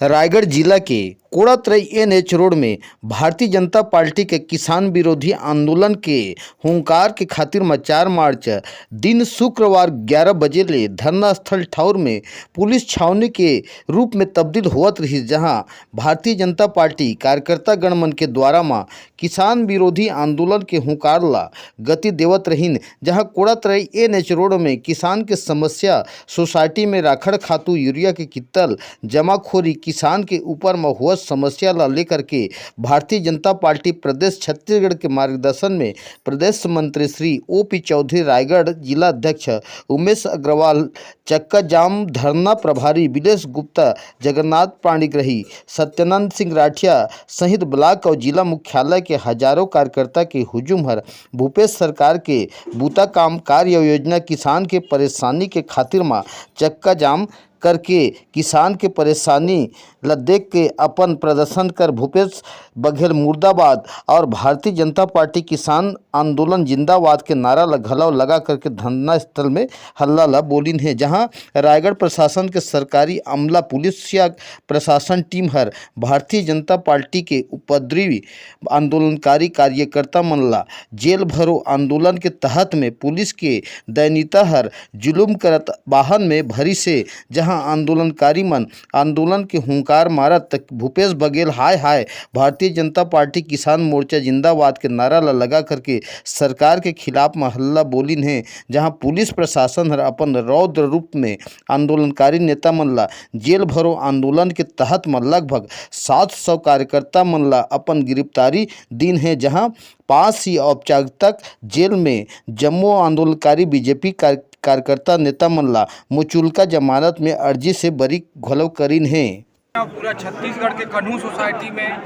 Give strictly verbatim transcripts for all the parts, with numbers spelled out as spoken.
रायगढ़ जिला के कोड़ातरई NH road में भारतीय जनता पार्टी के किसान विरोधी आंदोलन के हुंकार के खातिर म चार मार्च दिन शुक्रवार ग्यारह बजे ले धरना स्थल ठौर में पुलिस छावनी के रूप में तब्दील होवत रहिस, जहां भारतीय जनता पार्टी कार्यकर्ता गण मन के द्वारा म किसान विरोधी आंदोलन के हुंकार ला गति देवत रहिन, जहां कोड़ातरई एनएच रोड में किसान के समस्या, सोसाइटी में राखड़ खातू, यूरिया के कित्तल, जमाखोरी, किसान के ऊपर म होवत समस्या ला लेकर के भारतीय जनता पार्टी प्रदेश छत्तीसगढ़ के मार्गदर्शन में प्रदेश मंत्री श्री ओ पी चौधरी, रायगढ़ जिला अध्यक्ष उमेश अग्रवाल, चक्का जाम धरना प्रभारी विलेश गुप्ता, जगन्नाथ पाणिग्रही, सत्यानंद सिंह राठिया सहित ब्लॉक और जिला मुख्यालय के हजारों कार्यकर्ता के हुजूम हर भूपेश सरकार के बूता काम, कार्य योजना, किसान के परेशानी के खातिर म चक्का जाम करके किसान के परेशानी ल देख के अपन प्रदर्शन कर भूपेश बघेल मुर्दाबाद और भारतीय जनता पार्टी किसान आंदोलन जिंदाबाद के नारा ल घलव लगा करके धरना स्थल में हल्ला ल बोलिन हे, जहां रायगढ़ प्रशासन के सरकारी अमला, पुलिस या प्रशासन टीम हर भारतीय जनता पार्टी के उपद्रवी आंदोलनकारी कार्यकर्ता मन ला जेल भरो आंदोलन के तहत में पुलिस के दयनीयता हर जुलुम करत वाहन में भरिस हे, जहां आंदोलनकारी मन आंदोलन के हुंकार मारत भूपेश बघेल हाय हाय, भारतीय जनता पार्टी किसान मोर्चा जिंदाबाद के नारा ल लगा करके सरकार के खिलाफ म हल्ला बोलिन हे, जहां पुलिस प्रशासन हर अपन रौद्र रूप में आंदोलनकारी नेता मन ला जेल भरो आंदोलन के तहत म लगभग सात सौ कार्यकर्ता मन ला अपन गिरफ्तारी दिन हे, जहां पांच ही औपचारिकता जेल में जम्मो आंदोलनकारी बीजेपी कार-, कार्यकर्ता नेता मन ला मुचुलका जमानत में अर्जी से बरी घलो करिन हे। पूरा छत्तीसगढ़ के कन्हू सोसाइटी में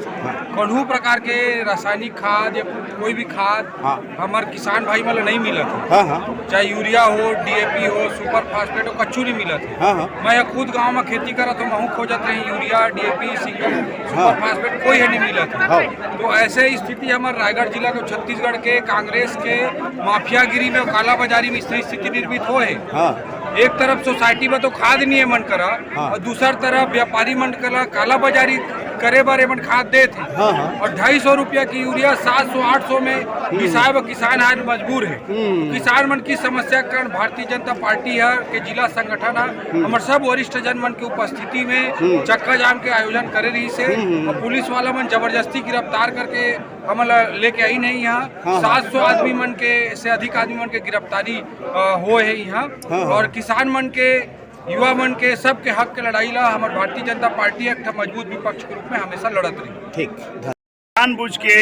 कन्हू प्रकार के रासायनिक खाद या कोई भी खाद हाँ। हमर किसान भाई मन ला नहीं मिलत हे। हाँ, हाँ। चाहे यूरिया हो, डीएपी हो, सुपर फास्फेट हो, कच्चू नहीं मिलत हे। हाँ, हाँ। मैं खुद गांव में खेती करत हूँ, महू खोजत रही यूरिया, डीएपी, सिंगल, सुपर हाँ। फास्फेट कोई है नहीं मिलत हे। हाँ। तो ऐसे स्थिति हमर रायगढ़ जिला के, छत्तीसगढ़ के कांग्रेस के माफियागिरी में, कालाबाजारी में इस तरह स्थिति निर्मित होए हे। हाँ। एक तरफ सोसाइटी में तो खाद नहीं है मन करा, हाँ। और दूसर तरफ व्यापारी मन करा कालाबाजारी करे बर एमन खाद देत हे। हाँ, हाँ। और ढाई सौ रुपया की यूरिया सात सौ आठ सौ में हम्म। पिसाए बर किसान आज मजबूर हे। हम्म। किसान मन की समस्या के कारण भारतीय जनता पार्टी ह के जिला संगठन ह हम्म। हमर सब वरिष्ठ जन मन के उपस्थिति में हम्म। चक्का जाम के आयोजन करे रहिस हे। हम्म, हम्म। और पुलिस वाला मन जबरदस्ती गिरफ्तार करके हमन ला लेके आइन हे यहाँ। हाँ, हाँ। सात सौ आदमी मन के से अधिक आदमी मन के गिरफ्तारी, अ, होए हे यहाँ। हाँ, हाँ। और किसान मन के, युवा मन के, सबके हक के लड़ाई ला हमर भारतीय जनता पार्टी एक ठा मजबूत विपक्ष के रूप में हमेशा लड़त रही। ठीक। जानबूझ के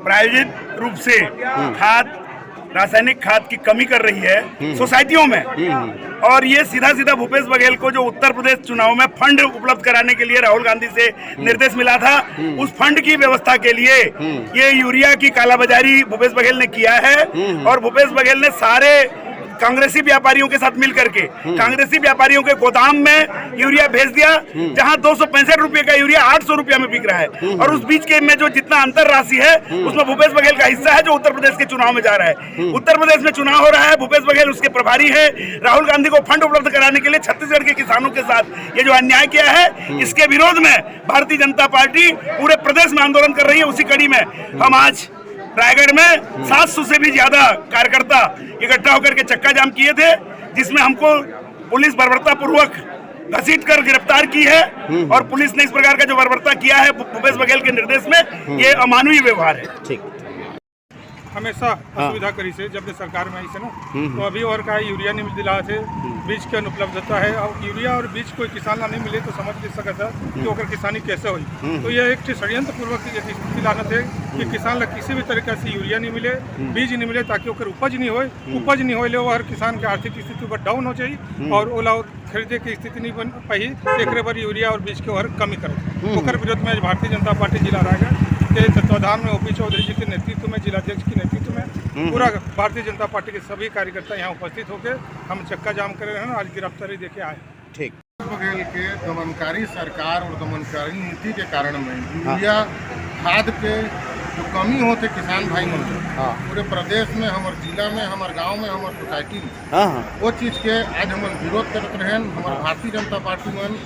प्रायोजित रूप से हम्म। खाद, रासायनिक खाद की कमी कर रही है हम्म। सोसाइटियों में। हम्म। और ये सीधा सीधा भूपेश बघेल को जो उत्तर प्रदेश चुनाव में फंड उपलब्ध कराने के लिए राहुल गांधी से हम्म। निर्देश मिला था, हम्म। उस फंड की व्यवस्था के लिए हम्म। ये यूरिया की कालाबाजारी भूपेश बघेल ने किया है। हम्म। और भूपेश बघेल ने सारे कांग्रेसी व्यापारियों के साथ मिल करके हम्म। कांग्रेसी व्यापारियों के गोदाम में यूरिया भेज दिया, हम्म। जहां दो सौ पैंसठ रुपये का यूरिया आठ सौ रुपया में बिक रहा है। हम्म। और उस बीच के में जो जितना अंतर राशि है, हम्म। उसमें भूपेश बघेल का हिस्सा है, जो उत्तर प्रदेश के चुनाव में जा रहा है। हम्म। उत्तर प्रदेश में चुनाव हो रहा है, भूपेश बघेल उसके प्रभारी है, राहुल गांधी को फंड उपलब्ध कराने के लिए छत्तीसगढ़ के किसानों के साथ ये जो अन्याय किया है, हम्म। इसके विरोध में भारतीय जनता पार्टी पूरे प्रदेश में आंदोलन कर रही है। उसी कड़ी में हम्म। हम आज रायगढ़ में हम्म। सात सौ से भी ज्यादा कार्यकर्ता इकट्ठा होकर के चक्का जाम किए थे, जिसमें हमको पुलिस बर्बरतापूर्वक घसीट कर गिरफ्तार की है हम्म। और पुलिस ने इस प्रकार का जो बर्बरता किया है भू-, भूपेश बघेल के निर्देश में, हम्म। ये अमानवीय व्यवहार है। ठीक। हमेशा हाँ। असुविधा करिस हे, जब ले सरकार में आइस हे ना, हम्म, हम्म। तो अभी ओहर का यूरिया नहीं दिलात हे, हम्म। बीज के अनुपलब्धता है, और यूरिया और बीज कोई किसान ला नहीं मिले तो समझ नहीं सकत हे कि हम्म। ओकर किसानी कैसे होई। हम्म। तो ये एक ठे षड्यंत्र पूर्वक एक स्थिति लानत हे कि हम्म। किसान ला किसी भी तरीका से यूरिया नहीं मिले, हम्म। बीज नहीं मिले, ताकि ओकर उपज नहीं होए, हम्म। उपज नहीं होए ले ओहर किसान के आर्थिक स्थिति ऊपर डाउन हो जाई हम्म। और ओला खरीदे के स्थिति नहीं बन पाही, एकरे बर यूरिया और बीज के ओहर कमी करत हे। हम्म। ओकर विरोध में आज भारतीय जनता पार्टी जिला रायगढ़ के तत्वाधान में ओपी चौधरी जी के नेतृत्व में, जिला अध्यक्ष के नेतृत्व में हम्म। पूरा भारतीय जनता पार्टी के सभी कार्यकर्ता यहाँ उपस्थित होकर हम चक्का जाम करे रहेन, आज गिरफ्तारी देके आए। ठीक। बघेल के दमनकारी सरकार और दमनकारी नीति के कारण में हाँ। यूरिया खाद के जो कमी होत हे किसान भाई मन के, हाँ। पूरे प्रदेश में, हमर जिला में, हमर गांव में, हमर सोसाइटी में, हाँ, हाँ। वो चीज के आज हमन विरोध करत रहेन। हमर हाँ। भारतीय जनता पार्टी मन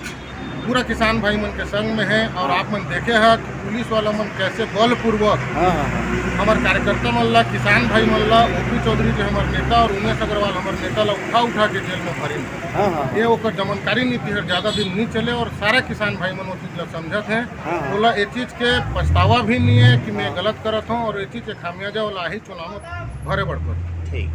पूरा किसान भाई मन के संग में हे और आप मन देखे ह कि पुलिस वाला मन कैसे बलपूर्वक हाँ, हाँ, हाँ। हमर कार्यकर्ता मन ला, किसान भाई मन ला, ओपी चौधरी जी हमर नेता और उमेश अग्रवाल हमर नेता ला उठा उठा के जेल में भरिन। हाँ, हाँ, हाँ। ये ओकर दमनकारी नीति हर ज्यादा दिन नहीं चले और सारा किसान भाई मन वो चीज ला समझत हे। हाँ, हाँ। ओला ये चीज के पछतावा भी नहीं है कि मैं हाँ। गलत करत हूँ और ये चीज के खामियाजा ओला आही चुनाव में भरे बर पड़ही। ठीक।